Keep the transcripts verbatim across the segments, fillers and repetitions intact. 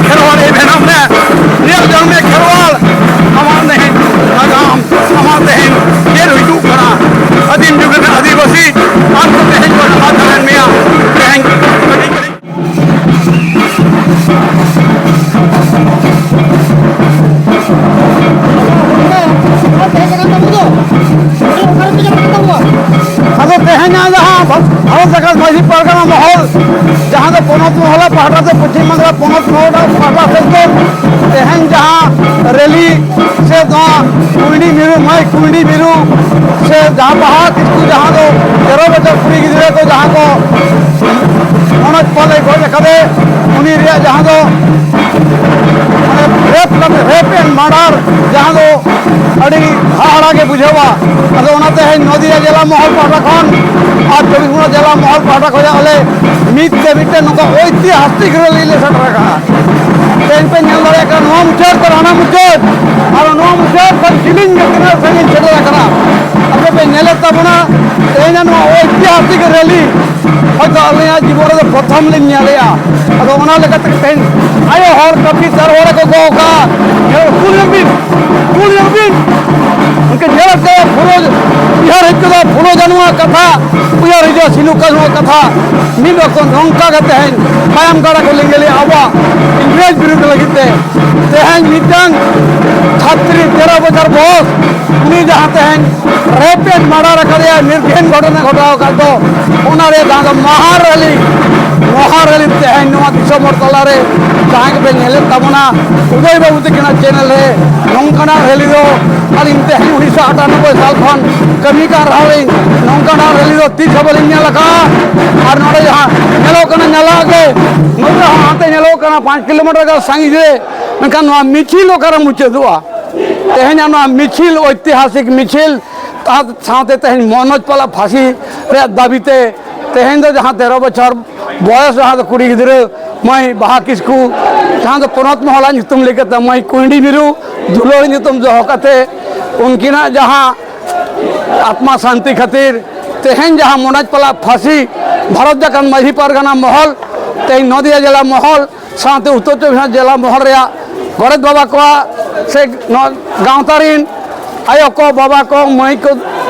ᱠᱷᱮᱨᱣᱟᱲ ᱮ ᱵᱮᱱᱟᱣ ᱢᱮ, ᱧᱮᱞ ᱡᱚᱝ ᱢᱮ ᱠᱷᱮᱨᱣᱟᱲ, ᱟᱢᱟᱜ ᱛᱮᱦᱮᱧ ᱱᱟᱜᱟᱢ, ᱟᱢᱟᱜ ᱛᱮᱦᱮᱧ ᱪᱮᱫ ᱦᱩᱭᱩᱜ ᱠᱟᱱᱟ, ᱟᱹᱫᱤᱢ ᱡᱩᱜᱽ ᱨᱮᱱᱟᱜ ᱟᱹᱫᱤᱵᱟᱹᱥᱤ, ᱟᱢ ᱠᱚ ᱛᱮᱦᱮᱧ ᱠᱚ ᱰᱟᱦᱟᱨ ᱫᱷᱟᱨᱟᱱ ᱢᱮᱭᱟ, ᱛᱮᱦᱮᱧ ᱠᱟᱹᱴᱤᱡ ᱠᱟᱹᱴᱤᱡ ᱟᱫᱚ ᱛᱮᱦᱮᱧᱟᱜ ᱡᱟᱦᱟᱸ ᱵᱷᱟ-, ᱵᱷᱟᱨᱚᱛ ᱡᱟᱠᱟᱛ ᱢᱟᱹᱡᱷᱤ ᱯᱟᱨᱜᱟᱱᱟ ᱢᱚᱦᱚᱞ, ᱡᱟᱦᱟᱸ ᱫᱚ ᱯᱚᱱᱚᱛ ᱢᱚᱦᱚᱞᱟ ᱯᱟᱦᱴᱟ ᱛᱮ, ᱯᱚᱪᱷᱤᱢ ᱵᱟᱝᱞᱟ ᱯᱚᱱᱚᱛ ᱢᱚᱦᱚᱞᱟ ᱯᱟᱦᱴᱟ ᱥᱮᱫ ᱠᱷᱚᱱ ᱛᱮᱦᱮᱧ ᱡᱟᱦᱟᱸ ᱨᱮᱞᱤ ᱥᱮ ᱱᱚᱣᱟ ᱠᱩᱸᱭᱰᱤ ᱢᱤᱨᱩ, ᱢᱟᱹᱭ ᱠᱩᱸᱭᱰᱤ ᱢᱤᱨᱩ ᱥᱮ ᱡᱟᱦᱟᱸ ᱵᱟᱦᱟ ᱠᱤᱥᱠᱩ, ᱡᱟᱦᱟᱸ ᱫᱚ ᱛᱮᱨᱚ ᱵᱚᱪᱷᱚᱨ ᱠᱩᱲᱤ ᱜᱤᱫᱽᱨᱟᱹ ᱠᱚ ᱡᱟᱦᱟᱸ ᱠᱚ ᱢᱚᱱᱳᱡᱽ ᱯᱟᱞ ᱮ ᱜᱚᱡ ᱟᱠᱟᱫᱮ, ᱩᱱᱤ ᱨᱮᱭᱟᱜ ᱡᱟᱦᱟᱸ ᱫᱚ ᱢᱟᱱᱮ ᱨᱮᱯ ᱠᱟᱛᱮ, ᱨᱮᱯ ᱮᱱᱰ ᱢᱟᱨᱰᱟᱨ, ᱡᱟᱦᱟᱸ ᱫᱚ ᱟᱹᱰᱤ ᱦᱟᱦᱟᱲᱟ ᱜᱮ ᱵᱩᱡᱷᱟᱹᱣᱟ᱾ ᱟᱫᱚ ᱚᱱᱟᱛᱮ ᱛᱮᱦᱮᱧ ᱱᱚᱫᱤᱭᱟ ᱡᱮᱞᱟ ᱢᱚᱦᱚᱞ ᱯᱟᱦᱴᱟ ᱠᱷᱚᱱ ᱟᱨ ᱪᱚᱵᱵᱤᱥ ᱯᱚᱨᱜᱚᱱᱟ ᱡᱮᱞᱟ ᱢᱚᱦᱚᱞ ᱯᱟᱦᱴᱟ ᱠᱷᱚᱱ ᱟᱞᱮ ᱢᱤᱫ ᱛᱮ ᱢᱤᱫᱴᱮᱱ ᱱᱚᱝᱠᱟ ᱳᱭᱛᱤᱦᱟᱥᱤᱠ ᱨᱮᱞᱤ ᱞᱮ ᱥᱮᱴᱮᱨ ᱟᱠᱟᱫᱼᱟ᱾ ᱛᱮᱦᱮᱧ ᱯᱮ ᱧᱮᱞ ᱫᱟᱲᱮᱭᱟᱜ ᱠᱟᱱᱟ, ᱱᱚᱣᱟ ᱢᱩᱪᱟᱹᱫ ᱠᱷᱚᱱ ᱦᱟᱱᱟ ᱢᱩᱪᱟᱹᱫ, ᱟᱨ ᱱᱚᱣᱟ ᱢᱩᱪᱟᱹᱫ ᱠᱷᱚᱱ ᱡᱤᱞᱤᱧ ᱜᱮ ᱛᱤᱱᱟᱹᱜ ᱥᱟᱺᱜᱤᱧ ᱥᱮᱴᱮᱨ ᱟᱠᱟᱱᱟ᱾ ᱟᱯᱮ ᱯᱮ ᱧᱮᱞᱮᱫ ᱛᱟᱵᱚᱱᱟ ᱛᱮᱦᱮᱧᱟᱜ ᱱᱚᱣᱟ ᱳᱭᱛᱤᱦᱟᱥᱤᱠ ᱨᱮᱞᱤ ᱦᱚᱭᱛᱳ ᱟᱹᱞᱤᱧᱟᱜ ᱡᱤᱵᱚᱱ ᱨᱮᱫᱚ ᱯᱨᱚᱛᱷᱚᱢ ᱞᱤᱧ ᱧᱮᱞᱮᱜᱼᱟ᱾ ᱟᱫᱚ ᱚᱱᱟ ᱞᱮᱠᱟᱛᱮ ᱛᱮᱦᱮᱧ ᱟᱭᱳ ᱦᱚᱲ ᱠᱟᱹᱯᱤ ᱛᱟᱨ ᱦᱚᱲ ᱠᱚ ᱜᱚᱜ ᱠᱟᱜᱼᱟ᱾ ᱧᱮᱞ ᱩᱥᱩᱞ ᱧᱚᱜ ᱵᱤᱱ, ᱩᱥᱩᱞ ᱧᱚᱜ ᱵᱤᱱ᱾ ᱩᱱᱠᱩ ᱧᱮᱞ ᱠᱟᱛᱮ ᱯᱷᱩᱞᱳ ᱩᱭᱦᱟᱹᱨ ᱦᱤᱡᱩᱜᱼᱟ, ᱯᱷᱩᱞᱳ ᱡᱷᱟᱱᱚᱣᱟᱜ ᱠᱟᱛᱷᱟ ᱩᱭᱦᱟᱹᱨ ᱦᱤᱡᱩᱜᱼᱟ, ᱥᱤᱫᱩ ᱠᱟᱹᱱᱦᱩᱣᱟᱜ ᱠᱟᱛᱷᱟ᱾ ᱢᱤᱫ ᱚᱠᱛᱚ ᱱᱚᱝᱠᱟ ᱜᱮ ᱛᱮᱦᱮᱧ ᱢᱟᱭᱟᱢ ᱜᱟᱰᱟ ᱠᱚ ᱞᱤᱸᱜᱤ ᱞᱮᱫᱼᱟ ᱟᱵᱚᱣᱟᱜ ᱤᱝᱨᱮᱡᱽ ᱵᱤᱨᱩᱫᱷ ᱞᱟᱹᱜᱤᱫ ᱛᱮ᱾ ᱛᱮᱦᱮᱧ ᱢᱤᱫᱴᱟᱝ ᱪᱷᱟᱛᱨᱤ ᱛᱮᱨᱚ ᱵᱚᱪᱷᱚᱨ ᱵᱚᱭᱚᱥ, ᱩᱱᱤ ᱡᱟᱦᱟᱸ ᱛᱮᱦᱮᱧ ᱨᱮᱯ ᱮᱱᱰ ᱢᱟᱨᱰᱟᱨ ᱟᱠᱟᱫᱮᱭᱟ, ᱱᱤᱨᱜᱷᱤᱱ ᱜᱷᱚᱴᱚᱱᱟ ᱜᱷᱚᱴᱟᱣ ᱟᱠᱟᱫ ᱫᱚ, ᱚᱱᱟ ᱨᱮ ᱡᱟᱦᱟᱸ ᱫᱚ ᱢᱟᱦᱟ ᱨᱮᱞᱤ, ᱢᱟᱦᱟ ᱨᱮᱞᱤ ᱛᱮᱦᱮᱧ ᱱᱚᱣᱟ ᱫᱤᱥᱚᱢ ᱦᱚᱲ ᱛᱟᱞᱟᱨᱮ ᱡᱟᱦᱟᱸᱭ ᱜᱮᱯᱮ ᱧᱮᱞᱮᱫ ᱛᱟᱵᱚᱱᱟ, ᱩᱫᱚᱭ ᱵᱟᱹᱵᱩ ᱛᱟᱹᱠᱤᱱᱟᱜ ᱪᱮᱱᱮᱞ ᱨᱮ ᱱᱚᱝᱠᱟᱱᱟᱜ ᱨᱮᱞᱤ ᱫᱚ ᱟᱹᱞᱤᱧ ᱛᱮᱦᱮᱧ ᱩᱱᱤᱥᱥᱚ ᱟᱴᱟᱱᱚᱵᱵᱳᱭ ᱥᱟᱞ ᱠᱷᱚᱱ ᱠᱟᱹᱢᱤ ᱠᱟᱱ ᱨᱮᱦᱚᱸ ᱞᱤᱧ ᱱᱚᱝᱠᱟᱱᱟᱜ ᱨᱮᱞᱤ ᱫᱚ ᱛᱤᱥ ᱦᱚᱸ ᱵᱟᱹᱞᱤᱧ ᱧᱮᱞ ᱟᱠᱟᱫᱼᱟ᱾ ᱟᱨ ᱱᱚᱰᱮ ᱡᱟᱦᱟᱸ ᱧᱮᱞᱚᱜ ᱠᱟᱱᱟ ᱧᱟᱞᱟ ᱜᱮ, ᱱᱚᱛᱮ ᱦᱚᱸ ᱦᱟᱱᱛᱮ ᱧᱮᱞᱚᱜ ᱠᱟᱱᱟ ᱯᱟᱸᱪ ᱠᱤᱞᱳᱢᱤᱴᱟᱨ ᱜᱟᱱ ᱥᱟᱺᱜᱤᱧ ᱨᱮ, ᱢᱮᱱᱠᱷᱟᱱ ᱱᱚᱣᱟ ᱢᱤᱪᱷᱤᱞ ᱚᱠᱟᱨᱮ ᱢᱩᱪᱟᱹᱫᱚᱜᱼᱟ? ᱛᱮᱦᱮᱧᱟᱜ ᱱᱚᱣᱟ ᱢᱤᱪᱷᱤᱞ, ᱳᱭᱛᱤᱦᱟᱥᱤᱠ ᱢᱤᱪᱷᱤᱞ, ᱛᱟ-, ᱥᱟᱶᱛᱮ ᱛᱮᱦᱮᱧ ᱢᱚᱱᱳᱡᱽ ᱯᱟᱞᱟᱜ ᱯᱷᱟᱹᱥᱤ ᱨᱮᱭᱟᱜ ᱫᱟᱹᱵᱤ ᱛᱮ ᱛᱮᱦᱮᱧ ᱫᱚ ᱡᱟᱦᱟᱸ ᱛᱮᱨᱚ ᱵᱚᱪᱷᱚᱨ ᱵᱚᱭᱚᱥ ᱡᱟᱦᱟᱸ ᱫᱚ ᱠᱩᱲᱤ ᱜᱤᱫᱽᱨᱟᱹ ᱢᱟᱹᱭ ᱵᱟᱦᱟ ᱠᱤᱥᱠᱩ, ᱡᱟᱦᱟᱸ ᱫᱚ ᱯᱚᱱᱚᱛ ᱢᱚᱦᱚᱞᱟᱜ ᱧᱩᱛᱩᱢ ᱞᱟᱹᱭ ᱠᱟᱛᱮ ᱢᱟᱹᱭ ᱠᱩᱸᱭᱰᱤ ᱢᱤᱨᱩ ᱫᱩᱞᱟᱹᱲ ᱧᱩᱛᱩᱢ ᱫᱚᱦᱚ ᱠᱟᱛᱮ ᱩᱱᱠᱤᱱᱟᱜ ᱡᱟᱦᱟᱸ ᱟᱛᱢᱟ ᱥᱟᱱᱛᱤ ᱠᱷᱟᱹᱛᱤᱨ ᱛᱮᱦᱮᱧ ᱡᱟᱦᱟᱸ ᱢᱚᱱᱳᱡᱽ ᱯᱟᱞᱟᱜ ᱯᱷᱟᱹᱥᱤ ᱵᱷᱟᱨᱚᱛ ᱡᱟᱠᱟᱛ ᱢᱟᱹᱡᱷᱤ ᱯᱟᱨᱜᱟᱱᱟ ᱢᱚᱦᱚᱞ, ᱛᱮᱦᱮᱧ ᱱᱚᱫᱤᱭᱟ ᱡᱮᱞᱟ ᱢᱚᱦᱚᱞ, ᱥᱟᱶᱛᱮ ᱩᱛᱛᱚᱨ ᱪᱚᱵᱵᱤᱥ ᱯᱚᱨᱜᱚᱱᱟ ᱡᱮᱞᱟ ᱢᱚᱦᱚᱞ ᱨᱮᱭᱟᱜ ᱜᱚᱰᱮᱛ ᱵᱟᱵᱟ ᱠᱚᱣᱟᱜ ᱥᱮ ᱱᱚᱣᱟ ᱜᱟᱶᱛᱟ ᱨᱤᱱ ᱟᱭᱳ ᱠᱚ, ᱵᱟᱵᱟ ᱠᱚ, ᱢᱟᱹᱭ ᱠᱚ,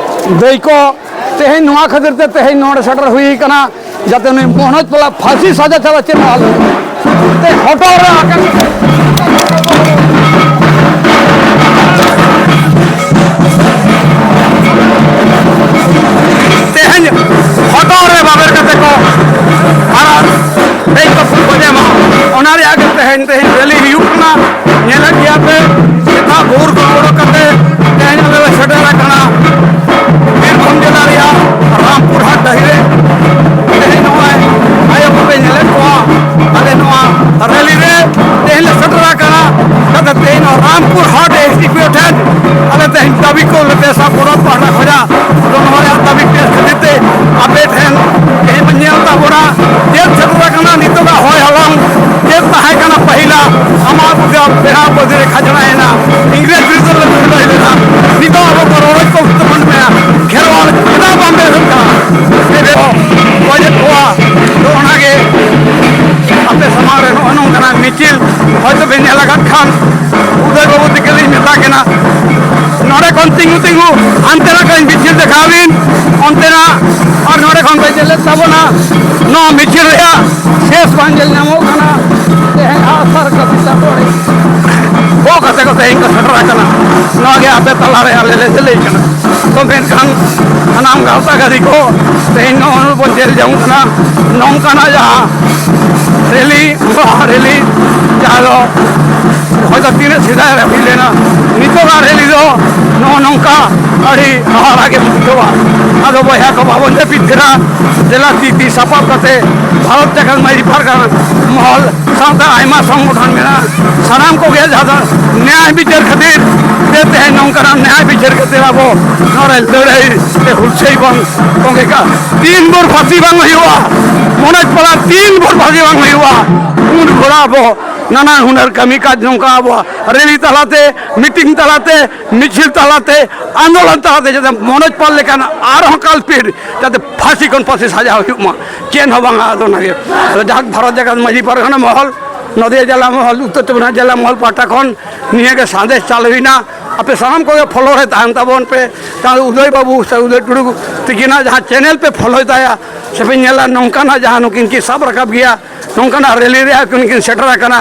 ᱫᱟᱹᱭ ᱠᱚ, ᱛᱮᱦᱮᱧ ᱱᱚᱣᱟ ᱠᱷᱟᱹᱛᱤᱨ ᱛᱮ ᱛᱮᱦᱮᱧ ᱱᱚᱰᱮ ᱥᱮᱴᱮᱨ ᱦᱩᱭ ᱟᱠᱟᱱᱟ, ᱡᱟᱛᱮ ᱱᱩᱭ ᱢᱚᱱᱳᱡᱽ ᱯᱟᱞᱟ ᱯᱷᱟᱹᱥᱤ ᱥᱟᱡᱟ ᱪᱟᱞᱟᱜ ᱪᱮᱫ ᱦᱚᱸ ᱟᱞᱚ ᱦᱩᱭᱩᱜ᱾ ᱛᱮ ᱦᱚᱴᱚᱜ ᱨᱮ ᱟᱠᱟ ᱛᱮᱦᱮᱧ ᱦᱚᱴᱚᱜ ᱨᱮ ᱵᱟᱵᱮᱨ ᱠᱟᱛᱮ ᱠᱚ ᱟᱨ ᱛᱮᱦᱮᱧ ᱠᱚ ᱜᱚᱡᱮ ᱢᱟ, ᱚᱱᱟ ᱨᱮᱭᱟᱜ ᱜᱮ ᱛᱮᱦᱮᱧ, ᱛᱮᱦᱮᱧ ᱨᱮᱞᱤ ᱦᱩᱭᱩᱜ ᱠᱟᱱᱟ᱾ ᱧᱮᱞᱮᱫ ᱜᱮᱭᱟ ᱯᱮ, ᱥᱮᱛᱟᱜ ᱵᱷᱳᱨ ᱠᱷᱚᱱ ᱚᱰᱚᱠ ᱠᱟᱛᱮ ᱛᱮᱦᱮᱧ ᱟᱞᱮ ᱞᱮ ᱥᱮᱴᱮᱨ ᱟᱠᱟᱱᱟ ᱵᱤᱨᱵᱷᱩᱢ ᱡᱮᱞᱟ ᱨᱮᱭᱟᱜ ᱨᱟᱢᱯᱩᱨ ᱦᱟᱴ ᱰᱟᱹᱦᱤ ᱨᱮ᱾ ᱛᱮᱦᱮᱧ ᱱᱚᱜᱼᱚᱭ ᱟᱭᱳ ᱠᱚᱯᱮ ᱧᱮᱞᱮᱫ ᱠᱚᱣᱟ, ᱟᱞᱮ ᱱᱚᱣᱟ ᱨᱮᱞᱤ ᱨᱮ ᱛᱮᱦᱮᱧ ᱞᱮ ᱥᱮᱴᱮᱨ ᱟᱠᱟᱱᱟ᱾ ᱡᱟᱛᱮ ᱛᱮᱦᱮᱧ ᱱᱚᱣᱟ ᱨᱟᱢᱯᱩᱨ ᱦᱟᱴ ᱮᱥ ᱰᱤ ᱯᱤ ᱳ ᱴᱷᱮᱱ ᱟᱞᱮ ᱛᱮᱦᱮᱧ ᱫᱟᱹᱵᱤ ᱠᱚ ᱞᱮ ᱯᱮᱥᱟ ᱜᱚᱲᱚ ᱯᱟᱦᱴᱟ ᱠᱷᱚᱱᱟᱜ᱾ ᱟᱫᱚ ᱱᱚᱣᱟ ᱨᱮᱭᱟᱜ ᱫᱟᱹᱵᱤ ᱯᱮᱥ ᱠᱷᱟᱹᱛᱤᱨ ᱛᱮ ᱟᱯᱮ ᱴᱷᱮᱱ ᱛᱮᱦᱮᱧ ᱵᱚᱱ ᱧᱮᱞ ᱛᱟᱵᱚᱱᱟ ᱪᱮᱫ ᱥᱮᱴᱮᱨ ᱟᱠᱟᱱᱟ ᱱᱤᱛᱚᱜᱟᱜ ᱦᱚᱭ ᱦᱚᱞᱚᱝ, ᱪᱮᱫ ᱛᱟᱦᱮᱸ ᱠᱟᱱᱟ ᱯᱟᱹᱦᱤᱞᱟ᱾ ᱟᱢᱟᱜ ᱯᱮᱲᱟ ᱯᱟᱹᱨᱥᱤ ᱨᱮ ᱠᱷᱟᱡᱽᱱᱟᱭᱮᱱᱟ, ᱤᱝᱨᱮᱡᱽ ᱵᱤᱨᱩᱫᱷ ᱨᱮ ᱞᱟᱹᱲᱦᱟᱹᱭ ᱞᱮᱱᱟ, ᱱᱤᱛᱚᱜ ᱟᱵᱚ ᱠᱚ ᱨᱚᱲᱚᱡ ᱠᱚ ᱛᱟᱵᱚᱱ ᱢᱮ, ᱠᱷᱮᱨᱣᱟᱞ ᱪᱮᱫᱟᱜ ᱵᱟᱢ ᱵᱮᱥᱚᱜ ᱠᱟᱱᱟ? ᱚᱠᱚᱭ ᱡᱮ ᱠᱚᱣᱟ, ᱛᱚ ᱚᱱᱟᱜᱮ ᱟᱯᱮ ᱥᱟᱢᱟᱝ ᱨᱮ ᱱᱚᱜᱼᱚ ᱱᱚᱝᱠᱟᱱᱟᱜ ᱢᱤᱪᱷᱤᱞ ᱦᱚᱭᱛᱳ ᱯᱮ ᱧᱮᱞ ᱟᱠᱟᱫ ᱠᱷᱟᱱ, ᱩᱫᱚᱭ ᱵᱟᱹᱵᱩ ᱛᱤᱠᱤᱱ ᱞᱤᱧ ᱢᱮᱛᱟ ᱠᱤᱱᱟ, ᱱᱚᱰᱮ ᱠᱷᱚᱱ ᱛᱤᱸᱜᱩ ᱛᱤᱸᱜᱩ ᱦᱟᱱᱛᱮ ᱱᱟᱜ ᱠᱟᱹᱡ ᱢᱤᱪᱷᱤᱞ ᱫᱮᱠᱷᱟᱣ ᱵᱤᱱ, ᱚᱱᱛᱮᱱᱟᱜ ᱟᱨ ᱱᱚᱰᱮ ᱠᱷᱚᱱ ᱯᱮ ᱧᱮᱞᱮᱫ ᱛᱟᱵᱚᱱᱟ, ᱱᱚᱣᱟ ᱢᱤᱪᱷᱤᱞ ᱨᱮᱭᱟᱜ ᱥᱮᱥ ᱵᱟᱝ ᱧᱮᱞ ᱧᱟᱢᱚᱜ ᱠᱟᱱᱟ᱾ ᱛᱮᱦᱮᱧ ᱟᱜᱼᱥᱟᱨ ᱠᱟᱹᱯᱤ ᱛᱟᱠᱚ ᱜᱚᱜ ᱠᱟᱛᱮ ᱠᱚ ᱛᱮᱦᱮᱧ ᱠᱚ ᱥᱮᱴᱮᱨ ᱟᱠᱟᱱᱟ᱾ ᱱᱚᱣᱟ ᱜᱮ ᱟᱯᱮ ᱛᱟᱞᱟᱨᱮ ᱟᱞᱮ ᱞᱮ ᱞᱟᱹᱭ ᱠᱟᱱᱟ᱾ ᱛᱚ ᱢᱮᱱᱠᱷᱟᱱ ᱥᱟᱱᱟᱢ ᱜᱟᱶᱛᱟ ᱜᱟᱹᱨᱤ ᱠᱚ ᱛᱮᱦᱮᱧ ᱱᱚᱜᱼᱚᱭ ᱵᱚᱱ ᱧᱮᱞ ᱡᱚᱝ ᱠᱟᱱᱟ ᱱᱚᱝᱠᱟᱱᱟᱜ ᱡᱟᱦᱟᱸ ᱨᱮᱞᱤ, ᱵᱟᱦᱟ ᱨᱮᱞᱤ, ᱡᱟᱦᱟᱸ ᱫᱚ ᱦᱚᱭᱛᱳ ᱛᱤᱱᱟᱹᱜ ᱥᱮᱫᱟᱭ ᱨᱮ ᱦᱩᱭ ᱞᱮᱱᱟ, ᱱᱤᱛᱚᱜᱟᱜ ᱨᱮᱞᱤ ᱫᱚ ᱱᱚᱜᱼᱚ ᱱᱚᱝᱠᱟ ᱟᱹᱰᱤ ᱦᱟᱦᱟᱲᱟ ᱜᱮ ᱵᱩᱡᱷᱟᱹᱣᱟ᱾ ᱟᱫᱚ ᱵᱚᱭᱦᱟ ᱠᱚ ᱵᱟᱵᱚᱱ ᱡᱟᱹᱯᱤᱫ ᱠᱮᱫᱟ, ᱫᱮᱞᱟ ᱛᱤ ᱛᱤ ᱥᱟᱯᱟᱵ ᱠᱟᱛᱮ ᱵᱷᱟᱨᱚᱛ ᱡᱟᱠᱟᱛ ᱢᱟᱹᱡᱷᱤ ᱯᱟᱨᱜᱟᱱᱟ ᱢᱚᱦᱚᱞ ᱥᱟᱶᱛᱮ ᱟᱭᱢᱟ ᱥᱚᱝᱜᱚᱴᱷᱚᱱ ᱢᱮᱱᱟᱜᱼᱟ, ᱥᱟᱱᱟᱢ ᱠᱚᱜᱮ ᱡᱟᱦᱟᱸ ᱫᱚ ᱱᱮᱭᱟᱭ ᱵᱤᱪᱟᱹᱨ ᱠᱷᱟᱹᱛᱤᱨ ᱛᱮ ᱛᱮᱦᱮᱧ ᱱᱚᱝᱠᱟᱱᱟᱜ ᱱᱮᱭᱟᱭ ᱵᱤᱪᱟᱹᱨ ᱠᱷᱟᱹᱛᱤᱨ ᱟᱵᱚ ᱱᱚᱰᱮ ᱞᱟᱹᱲᱦᱟᱹᱭ ᱥᱮ ᱦᱩᱞᱥᱟᱹᱭ ᱵᱚᱱ ᱛᱚᱸᱜᱮ ᱠᱟᱜᱼᱟ᱾ ᱛᱤᱱ ᱵᱷᱳᱨ ᱯᱷᱟᱹᱥᱤ ᱵᱟᱝ ᱦᱩᱭᱩᱜᱼᱟ, ᱢᱚᱱᱳᱡᱽ ᱯᱟᱞᱟ ᱛᱤᱱ ᱵᱷᱳᱨ ᱯᱷᱟᱹᱥᱤ ᱵᱟᱝ ᱦᱩᱭᱩᱜᱼᱟ, ᱩᱱ ᱵᱷᱳᱨ ᱟᱵᱚ ᱱᱟᱱᱟ ᱦᱩᱱᱟᱹᱨ ᱠᱟᱹᱢᱤ ᱠᱟᱡᱽ ᱱᱚᱝᱠᱟ ᱟᱵᱚᱣᱟᱜ ᱨᱮᱞᱤ ᱛᱟᱞᱟᱛᱮ, ᱢᱤᱴᱤᱝ ᱛᱟᱞᱟᱛᱮ, ᱢᱤᱪᱷᱤᱞ ᱛᱟᱞᱟᱛᱮ, ᱟᱱᱫᱳᱞᱚᱱ ᱛᱟᱞᱟᱛᱮ ᱡᱟᱛᱮ ᱢᱚᱱᱳᱡᱽ ᱯᱟᱞ ᱞᱮᱠᱟᱱ ᱟᱨᱦᱚᱸ culprit ᱡᱟᱛᱮ ᱯᱷᱟᱹᱥᱤ ᱠᱷᱚᱱ ᱯᱷᱟᱹᱥᱤ ᱥᱟᱡᱟ ᱦᱩᱭᱩᱜ ᱢᱟ, ᱪᱮᱫ ᱦᱚᱸ ᱵᱟᱝᱟ᱾ ᱟᱫᱚ ᱚᱱᱟᱜᱮ ᱟᱫᱚ ᱡᱟᱦᱟᱸ ᱵᱷᱟᱨᱚᱛ ᱡᱟᱠᱟᱛ ᱢᱟᱹᱡᱷᱤ ᱯᱟᱨᱜᱟᱱᱟ ᱢᱚᱦᱚᱞ ᱱᱚᱫᱤᱭᱟ ᱡᱮᱞᱟ ᱢᱚᱦᱚᱞ, ᱩᱛᱛᱚᱨ ᱪᱚᱵᱵᱤᱥ ᱯᱚᱨᱜᱚᱱᱟ ᱡᱮᱞᱟ ᱢᱚᱦᱚᱞ ᱯᱟᱦᱴᱟ ᱠᱷᱚᱱ ᱱᱤᱭᱟᱹ ᱜᱮ ᱥᱟᱸᱫᱮᱥ ᱪᱟᱞ ᱦᱩᱭᱱᱟ᱾ ᱟᱯᱮ ᱥᱟᱱᱟᱢ ᱠᱚᱜᱮ ᱯᱷᱚᱞᱳ ᱨᱮ ᱛᱟᱦᱮᱱ ᱛᱟᱵᱚᱱ ᱯᱮ᱾ ᱛᱟᱦᱞᱮ ᱩᱫᱚᱭ ᱵᱟᱹᱵᱩ ᱥᱮ ᱩᱫᱚᱭ ᱴᱩᱰᱩ ᱛᱤᱠᱤᱱᱟᱜ ᱡᱟᱦᱟᱸ ᱪᱮᱱᱮᱞ ᱯᱮ ᱯᱷᱚᱞᱳᱭ ᱛᱟᱭᱟ, ᱥᱮᱯᱮ ᱧᱮᱞᱟ ᱱᱚᱝᱠᱟᱱᱟᱜ ᱡᱟᱦᱟᱸ ᱱᱩᱠᱤᱱ ᱠᱤᱱ ᱥᱟᱵ ᱨᱟᱠᱟᱵ ᱜᱮᱭᱟ, ᱱᱚᱝᱠᱟᱱᱟᱜ ᱨᱮᱞᱤ ᱨᱮ ᱟᱹᱠᱤᱱ ᱠᱤᱱ ᱥᱮᱴᱮᱨ ᱟᱠᱟᱱᱟ᱾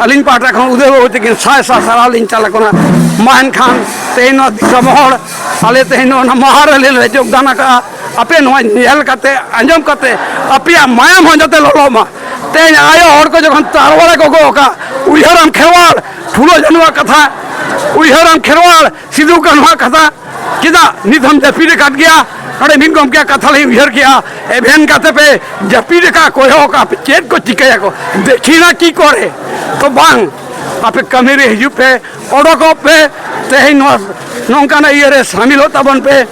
ᱟᱹᱞᱤᱧ ᱯᱟᱦᱴᱟ ᱠᱷᱚᱱ ᱩᱫᱚᱭ ᱵᱟᱹᱵᱩ ᱛᱤᱠᱤᱱ ᱥᱟᱭ ᱥᱟᱭ ᱥᱟᱨᱦᱟᱣ ᱞᱤᱧ ᱪᱟᱞ ᱟᱠᱚ ᱠᱟᱱᱟ᱾ ᱢᱟ ᱮᱱᱠᱷᱟᱱ ᱛᱮᱦᱮᱧ ᱱᱚᱣᱟ ᱫᱤᱥᱚᱢ ᱦᱚᱲ, ᱟᱞᱮ ᱛᱮᱦᱮᱧ ᱱᱚᱣᱟ ᱢᱟᱦᱟ ᱨᱮᱞᱤ ᱞᱮ ᱡᱳᱜᱽᱫᱟᱱ ᱟᱠᱟᱫᱼᱟ᱾ ᱟᱯᱮ ᱱᱚᱣᱟ ᱧᱮᱞ ᱠᱟᱛᱮ, ᱟᱸᱡᱚᱢ ᱠᱟᱛᱮ ᱟᱯᱮᱭᱟᱜ ᱢᱟᱭᱟᱢ ᱦᱚᱸ ᱡᱟᱛᱮ ᱞᱚᱞᱚᱜ ᱢᱟ᱾ ᱛᱮᱦᱮᱧ ᱟᱭᱳ ᱦᱚᱲ ᱠᱚ ᱡᱚᱠᱷᱚᱱ ᱛᱟᱨᱣᱟᱲᱮ ᱠᱚ ᱜᱚᱜ ᱟᱠᱟᱫ, ᱩᱭᱦᱟᱹᱨᱟᱢ ᱠᱷᱮᱨᱣᱟᱲ, ᱯᱷᱩᱞᱳ ᱡᱷᱟᱱᱚᱣᱟᱜ ᱠᱟᱛᱷᱟ, ᱩᱭᱦᱟᱹᱨᱟᱢ ᱠᱷᱮᱨᱣᱟᱲ, ᱥᱤᱫᱩ ᱠᱟᱹᱱᱦᱩᱣᱟᱜ ᱠᱟᱛᱷᱟ, ᱪᱮᱫᱟᱜ ᱱᱤᱛ ᱦᱚᱸᱢ ᱡᱟᱹᱯᱤᱫ ᱟᱠᱟᱫ ᱜᱮᱭᱟ? ᱱᱚᱰᱮ ᱢᱤᱫ ᱜᱚᱢᱠᱮᱭᱟᱜ ᱠᱟᱛᱷᱟ ᱞᱤᱧ ᱩᱭᱦᱟᱹᱨ ᱠᱮᱜᱼᱟ, ᱮᱵᱷᱮᱱ ᱠᱟᱛᱮ ᱯᱮ ᱡᱟᱹᱯᱤᱫ ᱟᱠᱟᱫ, ᱠᱚᱭᱚᱜ ᱟᱠᱟᱫ ᱯᱮ, ᱪᱮᱫ ᱠᱚ ᱪᱤᱠᱟᱹᱭᱟᱠᱚ, ᱫᱮᱠᱷᱤᱱᱟ ᱠᱤ ᱠᱚᱨᱮ? ᱛᱚ ᱵᱟᱝ, ᱟᱯᱮ ᱠᱟᱹᱢᱤ ᱨᱮ ᱦᱤᱡᱩᱜ ᱯᱮ, ᱚᱰᱚᱠᱚᱜ ᱯᱮ᱾ ᱛᱮᱦᱮᱧ ᱱᱚᱣᱟ ᱱᱚᱝᱠᱟᱱᱟᱜ ᱤᱭᱟᱹ ᱨᱮ ᱥᱟᱢᱤᱞᱚᱜ ᱛᱟᱵᱚᱱ ᱯᱮ᱾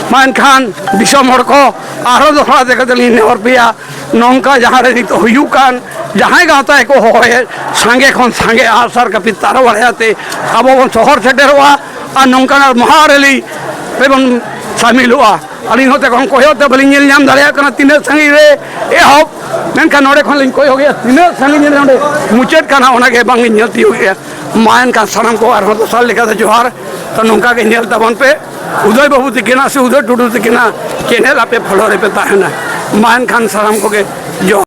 ᱢᱟ ᱮᱱᱠᱷᱟᱱ ᱫᱤᱥᱚᱢ ᱦᱚᱲ ᱠᱚ ᱟᱨᱦᱚᱸ ᱫᱚᱦᱲᱟ ᱛᱮ ᱠᱟᱛᱮ ᱞᱤᱧ ᱱᱮᱦᱚᱨ ᱯᱮᱭᱟ, ᱱᱚᱝᱠᱟ ᱡᱟᱦᱟᱸ ᱨᱮ ᱱᱤᱛᱚᱜ ᱦᱩᱭᱩᱜ ᱠᱟᱱ, ᱡᱟᱦᱟᱸᱭ ᱜᱟᱶᱛᱟ ᱜᱮᱠᱚ ᱦᱚᱦᱚᱭᱮᱫ, ᱥᱟᱸᱜᱮ ᱠᱷᱚᱱ ᱥᱟᱸᱜᱮ ᱟᱜᱼᱥᱟᱨ ᱠᱟᱹᱯᱤ ᱛᱟᱨᱣᱟᱲᱮ ᱟᱛᱮ ᱟᱵᱚ ᱵᱚᱱ ᱥᱚᱦᱚᱨ ᱥᱮᱴᱮᱨᱚᱜᱼᱟ ᱟᱨ ᱱᱚᱝᱠᱟᱱᱟᱜ ᱢᱚᱦᱟ ᱨᱮᱞᱤ ᱨᱮᱵᱚᱱ ᱥᱟᱢᱤᱞᱚᱜᱼᱟ᱾ ᱟᱹᱞᱤᱧ ᱦᱚᱸ ᱛᱚᱠᱷᱚᱱ ᱠᱚᱭᱚᱜ ᱛᱮ ᱵᱟᱹᱞᱤᱧ ᱧᱮᱞ ᱧᱟᱢ ᱫᱟᱲᱮᱭᱟᱜ ᱠᱟᱱᱟ ᱛᱤᱱᱟᱹᱜ ᱥᱟᱺᱜᱤᱧ ᱨᱮ ᱮᱦᱚᱵ, ᱢᱮᱱᱠᱷᱟᱱ ᱱᱚᱰᱮ ᱠᱷᱚᱱ ᱞᱤᱧ ᱠᱚᱭᱚᱜᱮᱜᱼᱟ ᱛᱤᱱᱟᱹᱜ ᱥᱟᱺᱜᱤᱧ ᱨᱮ ᱚᱸᱰᱮ ᱢᱩᱪᱟᱹᱫ ᱠᱟᱱᱟ, ᱚᱱᱟᱜᱮ ᱵᱟᱝᱞᱤᱧ ᱧᱮᱞ ᱛᱤᱭᱳᱜᱮᱜᱼᱟ᱾ ᱢᱟ ᱮᱱᱠᱷᱟᱱ ᱥᱟᱱᱟᱢ ᱠᱚ ᱟᱨᱦᱚᱸ ᱫᱚᱥᱟᱨ ᱞᱮᱠᱟᱛᱮ ᱡᱚᱦᱟᱨ᱾ ᱛᱚ ᱱᱚᱝᱠᱟ ᱜᱮ ᱧᱮᱞ ᱛᱟᱵᱚᱱ ᱯᱮ, ᱩᱫᱚᱭ ᱵᱟᱹᱵᱩ ᱛᱤᱠᱤᱱᱟᱜ ᱥᱮ ᱩᱫᱚᱭ ᱴᱩᱰᱩ ᱛᱤᱠᱤᱱᱟᱜ ᱪᱮᱱᱮᱞ ᱟᱯᱮ ᱯᱷᱚᱞᱳ ᱨᱮᱯᱮ ᱛᱟᱦᱮᱱᱟ᱾ ᱢᱟ ᱮᱱᱠᱷᱟᱱ ᱥᱟᱱᱟᱢ ᱠᱚᱜᱮ ᱡᱚᱦᱟᱨ᱾